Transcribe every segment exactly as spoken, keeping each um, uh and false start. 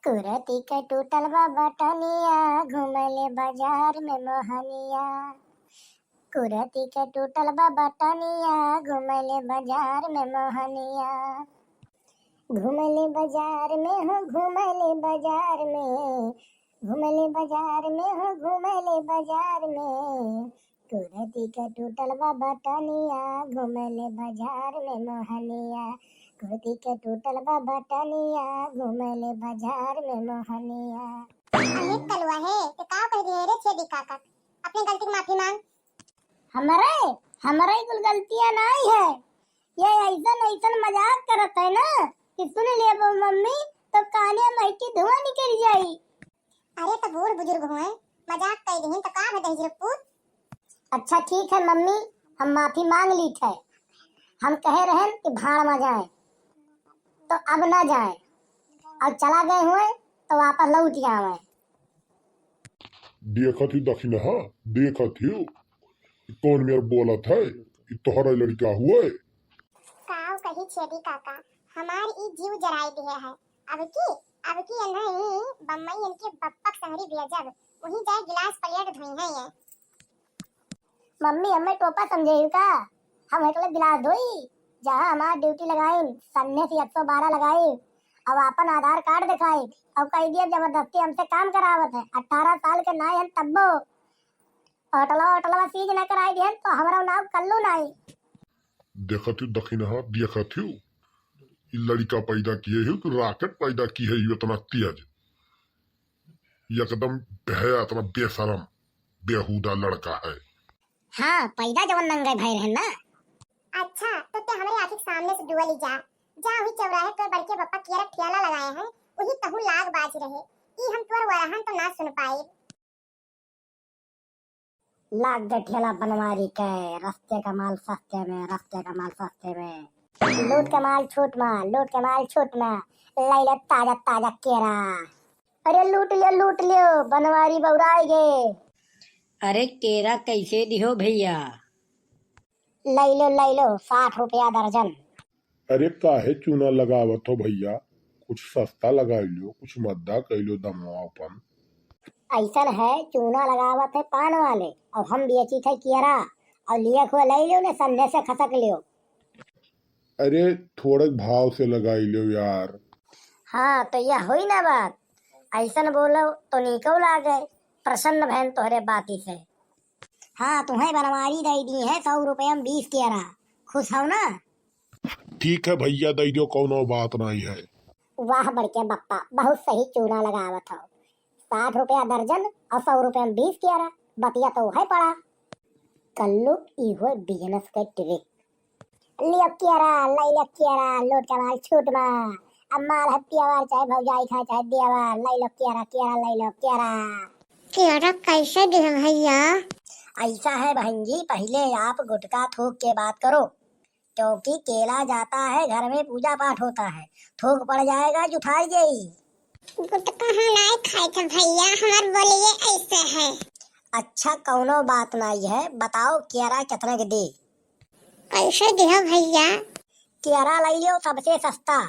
कुरती के टूटल बा बटनिया, घुमले बाजार में मोहनिया। कुरती के टूटल बा बटनिया, घुमले बाजार में मोहनिया। घुमले बाजार में हो, घुमले बाजार में, घुमले बाजार में हो, घुमले बाजार में। कुरती के टूटल बा बटनिया, घुमले बाजार में मोहनिया। कुरती के टूटल बा बटनिया, घुमले बाजार में मोहनिया। अरे कलुआ है, ते का कह दिए रे छेदी काका? अपने गलती की माफी मांग। हमरे, हमरे कुल गलतियां नाई है। ये ऐसन, ऐसन मजाक करत है ना कि सुन लेबो मम्मी, तो काने में की धुआं निकल जाई। अरे तो बूढ़ बुजुर्ग हुए, मजाक कर दिहिन तो का भे दहिजरू पूत? अच्छा ठीक है मम्मी, हम माफी मांग ली थे। हम कहे रहन कि भाड़ में जाए, तो अब ना जाए। अब चला गए हुए तो वापस लौट आवे। देखत ही दखिनहा, देखत ही कौन मेर बोलत है, ई तोहरा लड़का हुए। काव कही छेदी काका, हमार ई जीव जराई दिए है। अब की, अब की इन्हें बम्बई इनके बप्पक संगरी भेजब, वहीं जाए गिलास प्लेट धोई है ये। मम्मी, हमें टोपा समझे का? हम एकले गिलास धोई, जहाँ हमार ड्यूटी लगाइन, सन्ने से एक सौ बारह लगाई, अब आपन आधार कार्ड दिखाई, अब कह दिया जबरदस्ती हमसे काम करावत है। अठारह साल के नाई हम तब्बो होटलवा, होटलवा सीज ना कराई दिहन तो हमरा नाव कल्लू नाई। देखत ही दखिनहा, देखत ही, ई लड़का पैदा किए ही कि रॉकेट पैदा किए ही, इतना तेज, एकदम है इतना बेशरम, बेहूदा लड़का है। हाँ, पैदा जवन नंगे भय रहन ना। अच्छा, तो ते हमरे आँखी के सामने से दुआ ली जा, जा वही चौराहे पे बड़के बप्पा कियरा ठेला लगाए हैं, वही तहु लाग बाज रहे, ई हम तोर वरहन तो ना सुन पाए। लाग दे ठेला बनवारी के, रस्ते का माल सस्ते में, रस्ते का माल सस्ते में। लूट के माल छूट मा, लूट के माल छूट मा, लई ले ताजा ताजा केरा। अरे लूट लियो, लूट लियो, बनवारी बौराए गे। अरे केरा कैसे दिहो भैया? लई लो, लई लो, साठ रुपया दर्जन। अरे काहे चूना लगावत हो भैया, कुछ सस्ता लगाई लो, कुछ मद्दा कई लो दमवा अपन। ऐसन है, चूना लगावत है पान वाले, और हम बेची थे कियरा, और लिए हुए ले लियो ने, सन्ने से खसक लियो। अरे थोड़े भाव से लगाई लियो यार। हाँ, तो यह हुई ना बात, ऐसन बोलो तो नीको लागे, प्रसन्न भैन तोहरे बाती से। हाँ, तुम्हें बनवारी दे दी है सौ रुपये में बीस कियरा, खुश हो ना? ठीक है भैया, दे दो, कौनो बात नहीं है। वाह बड़के बप्पा, बहुत सही चूना लगावत हो। साठ रुपया दर्जन और सौ रुपया में बीस कियरा, बतिया तो है पड़ा। कल्लू, इहो बिजनेस के ट्रिक। लियो कियरा, ले लो कियरा, लूट के माल छूट मा। अब माल है पियावार, चाहे भौजाई खाए, चाहे दियावार, ले लो कियरा, कियरा ले लो कियरा। कियरा कैसे दिहो भैया? ऐसा है बहन जी, पहले आप गुटखा थूक के बात करो। क्योंकि केला जाता है, घर में पूजा पाठ होता है, थूक पड़ जाएगा, जुठाई जाई। गुटखा हम नाई खाई थे भैया, हमार बोलिए ऐसे है। अच्छा, कौनो बात नाई है, बताओ कियरा कितना के दी? कैसे दिहो भैया? कियरा ले लियो सबसे सस्ता,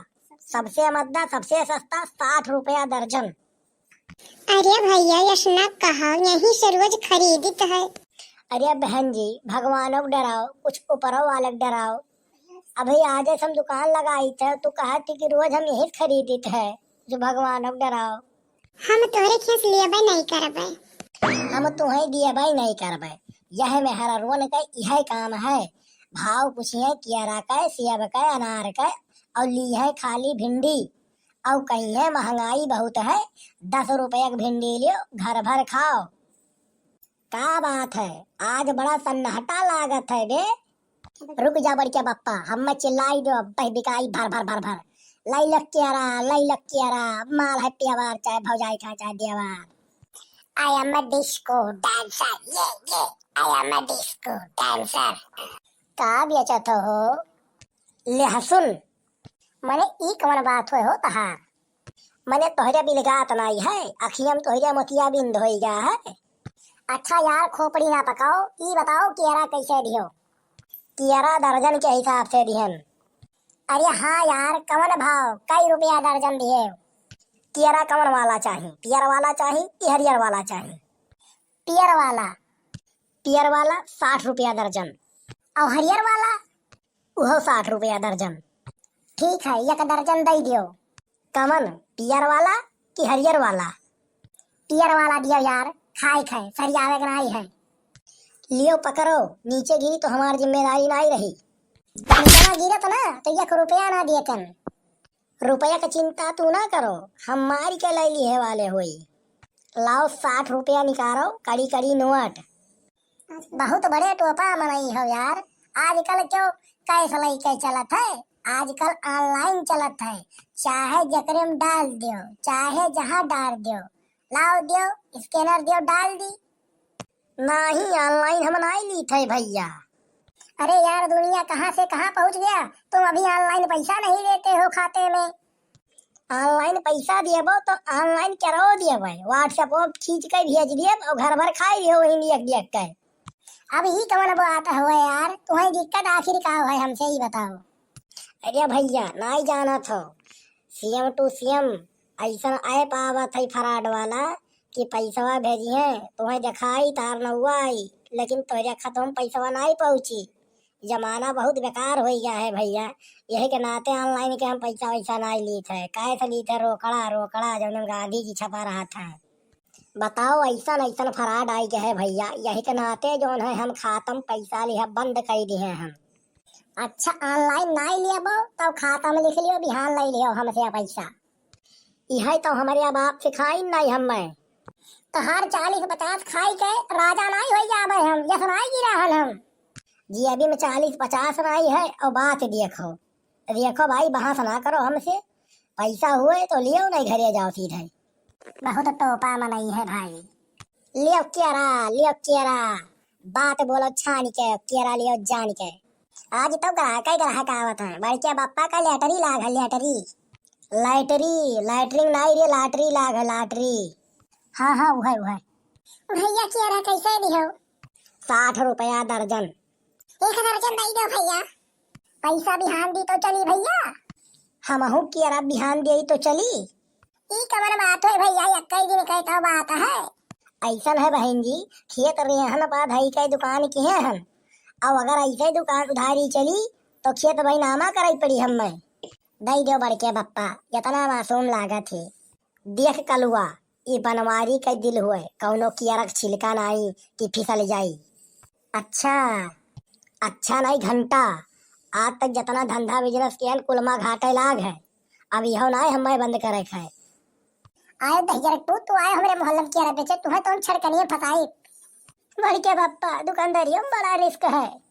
सबसे मद्दा, सबसे सस्ता, साठ रुपया दर्जन। अरे भैया, यस ना कहा, यहीं से रोज खरीदित है। अरे बहन जी, भगवान को डराओ, कुछ ऊपरों वाले को डराओ। अभी आज हम दुकान लगाई थे, तो कहा थी कि रोज हम यहीं से खरीदित है, जो भगवान को डराओ। हम तोहरे खेस लेबे नहीं करबे। हम तुम्हें दियबे नहीं करबे। यह मेहरारुअन के यह काम है। भाव पूछिए कियरा के, सेब के, अनार के, और ली है खाली भिंडी। और कही है महंगाई बहुत है, दस रुपये की भिंडी लियो, घर भर खाओ। का बात है, आज बड़ा सन्नाटा लागत है बे। रुक जा बड़के बप्पा, हम्मे चिल्लाई दो, अब बिकाई भर भर भर भर। लाई लो कियरा, लाई लो कियरा, माल है पियावार, चाहे भौजाई खा, चाहे दियावार। I am a disco dancer, ये, ये, I am a disco dancer। का बेचत हो? लहसुन। मने ई कवन बात होय हो तहार? मने तोहरे बिलगात नाई है, अखियम तोहरे मोतियाबिंद होई गा है। अच्छा यार, खोपड़ी ना पकाओ, ई बताओ कियरा कैसे दियो? कियरा दर्जन के हिसाब से दिहन। अरे हाँ यार, कवन भाव, कई रुपया दर्जन दिए? केरा कवन वाला चाही, पियर वाला चाही कि हरियर वाला चाही? पियर वाला। पियर वाला साठ रुपया दर्जन। अउर हरियर वाला? उहो साठ रुपया दर्जन। ठीक है, एक दर्जन दइ दियो। कवन, पियर वाला कि हरियर वाला? पियर वाला दियो यार, खाए खाए, सरियावे के नाई है। लियो पकड़ो, नीचे गिरी तो हमार जिम्मेदारी नाई रही। नीचे गिरत ना तो एक रुपया ना दियतन। रुपया का चिंता तू ना करो, हम मारी के लइ लिहे वाले होई। लाओ साठ रुपया निकालो, कड़ी कड़ी नोट। बहुत बड़े टोपा मनई हो यार, आजकल क्यों कैश लइके चलत है, आजकल online चलत है, चाहे जकरे में डाल दियो, चाहे जहाँ डाल दियो, लाओ दियो, scanner दियो, डाल दी। नाही, online हम नाई लीत है भइया। अरे यार, दुनिया कहाँ से कहाँ पहुँच गया, तुम अभी online पैसा नहीं देते हो खाते में। Online पैसा देबो तो online केरो देबे, WhatsApp पर खींच के भेज देब अउर घर भर खाई लिहो वहीं लियक लियक के। अब ई कवन बात हुए यार, तुम्हें दिक्कत आखिर का हुए, हमसे ही बताओ। अरे भइया, नाई जानत हो, CM to CM अइसन app आवत है fraud वाला कि पैसवा भेजिहे, तुम्हें देखाई तार नउआ आई, लेकिन तोहरे खतवा में पैसवा नाई पहुँची। जमाना बहुत बेकार होइ गया है भइया, यही के नाते online के हम पैसा वैसा नाई लीत है, कैश लीत है, रोकड़ा, रोकड़ा, जौन गांधी जी छपा रहत है। बताओ, अइसन अइसन fraud आई गया है भइया, यही के नाते जौन है हम खाता में पैसा लिहा बंद कइ दिहे हम। अच्छा, online नाई लेबो तो खाता में लिख लियो, बिहान लइ लियो हमसे पैसा। इहे तो हमरे बाप सिखाइन नाई हमें। तो हर चालीस पचास खाई के राजा नाई होइ जाबे हम, यस नाई गिरा हन हम। जी, अभी में चालीस पचास नाई है अउर बात देखो। देखो भाई, बहस ना करो हमसे, पैसा हुए तो लियो, नहीं घरे जाओ सीधे। बहुत टोपा मनई है भाई। लियो केरा, लियो केरा, बात बोलो छान के, केरा लियो जान के। आज तो ग्राहक ही ग्राहक आवत है, बड़के बप्पा का लैटरी लाग है, लैटरी। लैटरी, लैटरिन नाई रे, लाटरी लाग है, लाटरी। हाँ, हाँ, उहे, उहे। भइया, केरा कैसे दिहो? साठ रुपया दर्जन। एक दर्जन दइ दो भइया। पैसा बिहान दी तो चली भइया। हमहू केरा बिहान देई तो चली। ई कवन बात है भइया, एक्कई दिन के तो बात है। अइसन है बहिन जी, खेत रेहन पा धई के दुकान किहे हन, अउर अगर अइसे दुकान उधारी चली तो खेत बैनामा करइ पड़ी हमें। दइ दो बड़के बप्पा, यतना मासूम लागत है। देख कलुआ, ई बनवारी के दिल हुए, कौनो केरा के छिलका नाई कि फिसल जाई। अच्छा, अच्छा नाई घंटा, आज तक जतना धंधा business किहन कुल मा घाटे लाग है, अब इहो नाई हमें बंद करे के है। आए दहिजर पूत, तू आए हमरे मोहल्ला में केरा बेचे, तुहे तो हम छड़कनिए फंसाई। बड़के बप्पा, दुकानदारियों में बड़ा risk है।